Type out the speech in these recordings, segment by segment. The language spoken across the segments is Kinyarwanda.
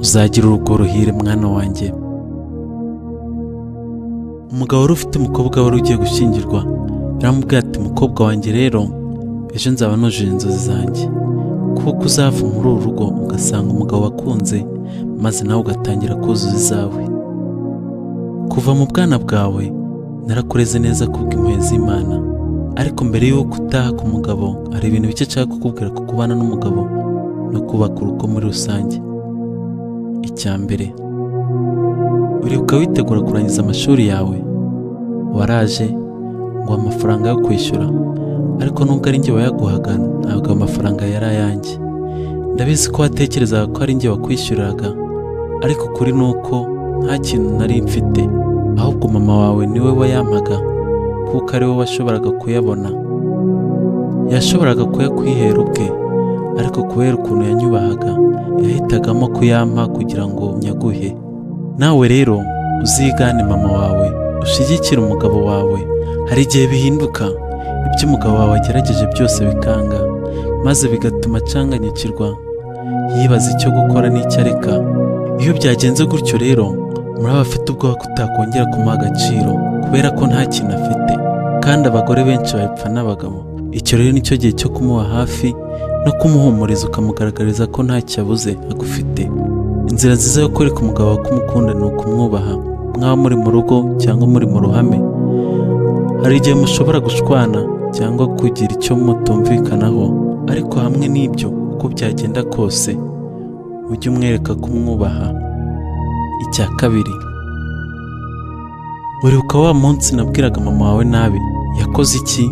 Uzagira urugo ruhire, mwana wanjye. Umugabo wari ufite umukobwa wari ugiye gushyingirwa yaramubwiye ati: "Mukobwa wanjye rero, ejo nzaba nujuje inzozi zanjye, kuko uzava muri uru rugo ugasanga umugabo wakunze, maze nawe ugatangira kuzuza izawe. Kuva mu bwana bwawe narakureze neza kubw'impuhwe z'Imana, ariko mbere y'uko utaha ku mugabo hari ibintu bike nshaka kukubwira ku kubana n'umugabo no kubaka urugo muri rusange. Icya mbere, uribuka witegura kurangiza amashuri yawe, waraje ngo amafaranga yo kwishyura, ariko nubwo ari njye wayaguhaga, ntabwo ayo mafaranga yari ayanjye. Ndabizi ko watekerezaga ko ari njye wakwishyuriraga, ariko ukuri ni uko nta kintu nari mfite, ahubwo mama wawe niwe wayampaga kuko ari we washoboraga kuyabona. Yashoboraga kuyakwihera ubwe, ariko kubera ukuntu yanyubahaga yahitagamo kuyampa kugira ngo nyaguhe. Nawe rero uzigane mama wawe, ushyigikire umugabo wawe. Hari igihe bihinduka, ibyo umugabo wawe agerageje byose bikanga, maze bigatuma acanganyikirwa, yibaza icyo gukora n'icyo areka. Iyo byagenze gutyo rero, muri abafite ubwoba ko utakongera kumuha agaciro kubera ko nta kintu afite, kandi abagore benshi babipfa n'abagabo. Icyo rero nicyo gihe cyo kumuba hafi no kumuhumuriza, ukamugaragariza ko ntacyo abuze agufite. Inzira nziza yo kwereka umugabo wawe ko umukunda ni ukumwubaha, mwaba muri mu rugo cyangwa muri mu ruhame. Hari igihe mushobora gushwana cyangwa kugira icyo mutumvikanaho, ariko hamwe n'ibyo, uko byagenda kose, ujye umwereka ko umwubaha. Icya kabiri, uribuka wa munsi nabwiraga mama wawe nabi, yakoze iki?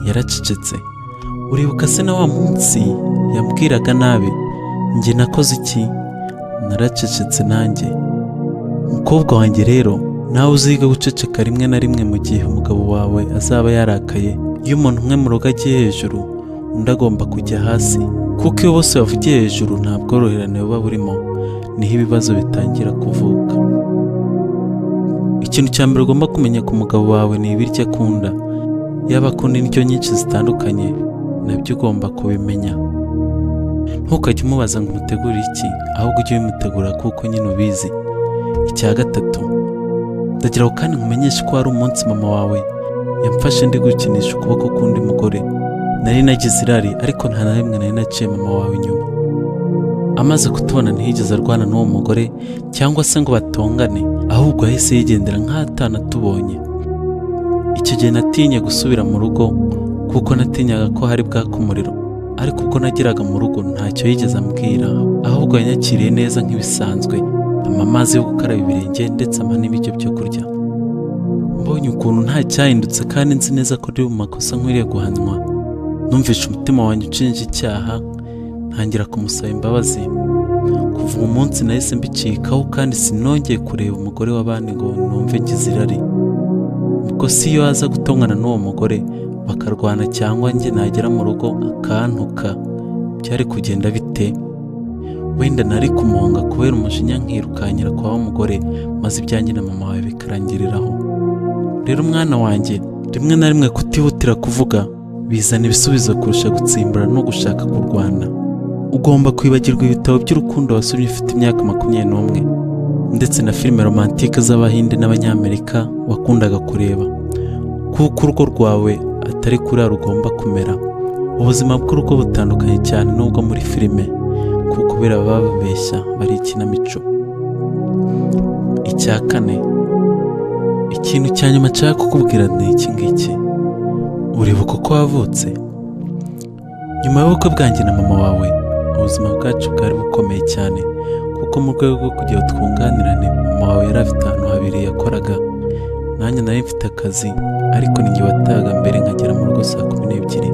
Yaracecetse. Uribuka se na wa munsi yambwiraga nabi, njye nakoze iki? Naracecetse nanjye. Mukobwa wanjye rero, nawe uzige guceceka rimwe na rimwe mu gihe umugabo wawe azaba yarakaye. Iyo umuntu umwe mu rugo agiye hejuru, undi agomba kujya hasi, kuko iyo bose bavugiye hejuru nta bworoherane buba burimo, niho ibibazo bitangira kuvuka. Ikintu cya mbere ugomba kumenya ku mugabo wawe ni ibiryo akunda. Yaba akunda indyo nyinshi zitandukanye, nabyo ugomba kubimenya. Ntukajye umubaza ngo umutegurire iki, ahubwo ujye ubimutegura kuko nyine ubizi. Icya gatatu, ndagira ngo kandi nkumenyeshe ko hari umunsi mama wawe yamfashe ndi gukinisha ukuboko k'undi mugore. Nari nagize irari, ariko nta na rimwe nari naciye mama wawe inyuma. Amaze kutubona ntiyigeze arwana n'uwo mugore cyangwa se ngo batongane, ahubwo yahise yigendera nk'atanatubonye. Icyo gihe natinye gusubira mu rugo kuko natinyaga ko hari bwaka umuriro, ariko ubwo nageraga mu rugo ntacyo yigeze ambwira, ahubwo yanyakiriye neza nk'ibisanzwe, ampa amazi yo gukaraba ibirenge ndetse ampa n'ibiryo byo kurya. Mbonye ukuntu nta cyahindutse kandi nzi neza ko ndi mu makosa nkwiriye guhanwa, numvishe umutima wanjye unshinja icyaha, ntangira kumusaba imbabazi. Kuva uwo munsi nahise mbicikaho kandi sinongeye kureba umugore w'abandi ngo numve ngize irari. Ubwo si iyo aza gutongana n'uwo mugore bakarwana, cyangwa njye nagera mu rugo akantuka, byari kugenda bite? Wenda nari kumuhunga kubera umujinya, nkirukankira kwa wa mugore, maze ibyanjye na mama wawe bikarangiriraho. Rero mwana wanjye, rimwe na rimwe kutihutira kuvuga bizana ibisubizo kurusha gutsimbura no gushaka kurwana. Ugomba kwibagirwa ibitabo by'urukundo wasomye ufite imyaka 21, ndetse na filime romantique z'Abahinde n'Abanyamerika wakundaga kureba, kuko urugo rwawe atari kuriya rugomba kumera. Ubuzima bw'urugo butandukanye cyane n'ubwo muri filime, kuko bera baba babeshya, bari ikinamico. Icya kane, ikintu cya nyuma nshaka kukubwira ni iki ngiki: uribuka uko wavutse? Nyuma y'ubukwe bwanjye na mama wawe, ubuzima bwacu bwari bukomeye cyane, kuko mu rwego rwo kugira ngo twunganirane, mama wawe yari afite ahantu habiri yakoraga, nanjye nari mfite akazi, ariko ni njye watahaga mbere nkagera mu rugo saa 12.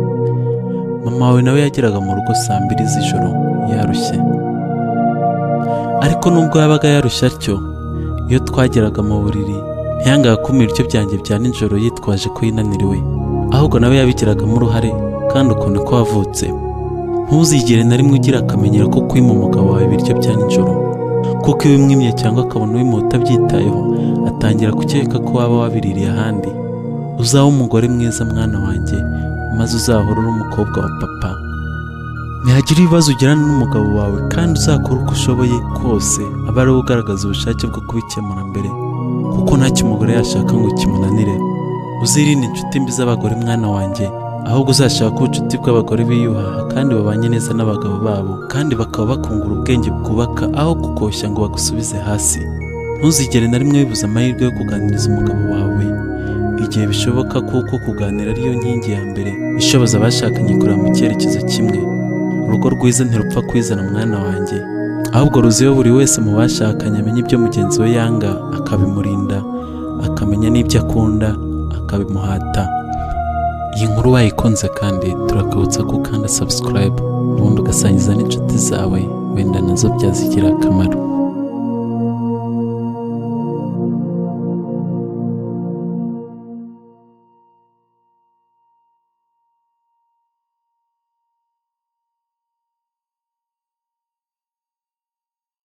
Mama wawe nawe yageraga mu rugo saa 2 z'ijoro yarushye, ariko nubwo yabaga yarushye atyo, iyo twageraga mu buriri ntiyangaga kumpa ibiryo byanjye bya nijoro yitwaje ko yinaniriwe, ahubwo nawe yabigiragamo uruhare, kandi ukuntu ko wavutse. Ntuzigere na rimwe ugira akamenyero ko kwima umugabo wawe ibiryo bya nijoro, kuko iyo umwimye cyangwa akabona ubimuha utabyitayeho, atangira gukeka ko waba wabiririye ahandi. Uzaba umugore mwiza, mwana wanjye, maze uzahore uri umukobwa wa papa. Nihagira ibibazo ugirana n'umugabo wawe, kandi uzakora uko ushoboye kose abe ari we ugaragaza ubushake bwo kubikemura mbere, kuko ntacyo umugore yashaka ngo kimunanire. Uzirinde inshuti mbi z'abagore, mwana wanjye, ahubwo uzashaka ubucuti bw'abagore biyubaha kandi babanye neza n'abagabo babo, kandi bakaba bakungura ubwenge bwubaka aho kukoshya ngo bagusubize hasi. Ntuzigere na rimwe wibuza amahirwe yo kuganiriza umugabo wawe igihe bishoboka, kuko kuganira ariyo nkingi ya mbere ishoboza abashakanye kureba mu cyerekezo kimwe. Urugo rwiza ntirupfa kwizana, mwana wanjye, ahubwo ruziho buri wese mu bashakanye amenya ibyo mugenzi we yanga akabimurinda, akamenya n'ibyo akunda akabimuhata. Iyi nkuru wayikunze, kandi turakwibutsa ko ukanda subscribe, ubundi ugasangiza n'inshuti zawe, wenda nazo byazigira akamaro.